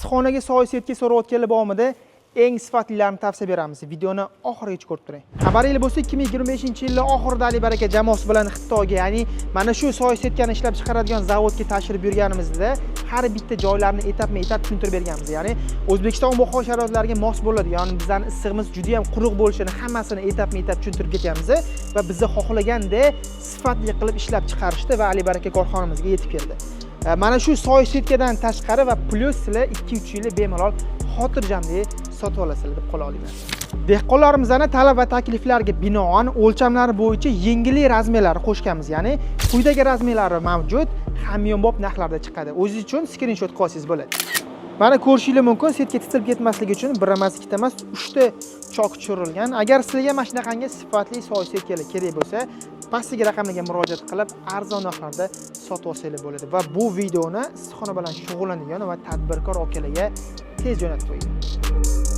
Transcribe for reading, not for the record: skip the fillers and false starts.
Issiqxonaga soya setka so'rayotganlar bormidi? Eng sifatlilarini tavsiya beramiz. Videoni oxirigacha ko'rib turing. Xabaringiz bo'lsa, 2025-yilning oxirida Ali Baraka jamoasi bilan Xitoyga, ya'ni mana shu soya setkani ishlab chiqaradigan zavodga tashrif buyurganimizda har bitta joylarni etapma-etap tushuntirib berganmiz. Ya'ni O'zbekiston ob-havo sharoitlariga mos bo'ladigan, bizning issig'imiz juda ham quruq bo'lishini hammasini etapma-etap tushuntirib ketganmiz va bizni xohlaganda sifatli qilib ishlab chiqarishdi va Ali Baraka korxonamizga yetib keldi. Mana shu soya setkadan tashqari va plyus sizlar 2-3 yil bemalol xotirjamlik sotib olasizlar deb qola olaman. Dehqonlarimizni talab va takliflariga binoan o'lchamlar bo'yicha yengillik razmerlari qo'shganmiz. Ya'ni quyidagi razmerlari mavjud, hamyonbop narxlarda chiqadi. O'zingiz uchun skrinshot qilib olsangiz bo'ladi. Mana ko'rishingiz mumkin, setka titilib ketmasligi uchun bir emas, ikkita emas, 3 ta chok tushirilgan. Agar sizlarga mana shunaqangi sifatli soya setkalar kerak bo'lsa, pastdagi raqamlarga murojaat qilib, arzon narxlarda sotib olsanglar bo'ladi. Va bu videoni issiqxona bilan shug'ullanadigan va tadbirkor akalarga tez jo'natib qo'ying.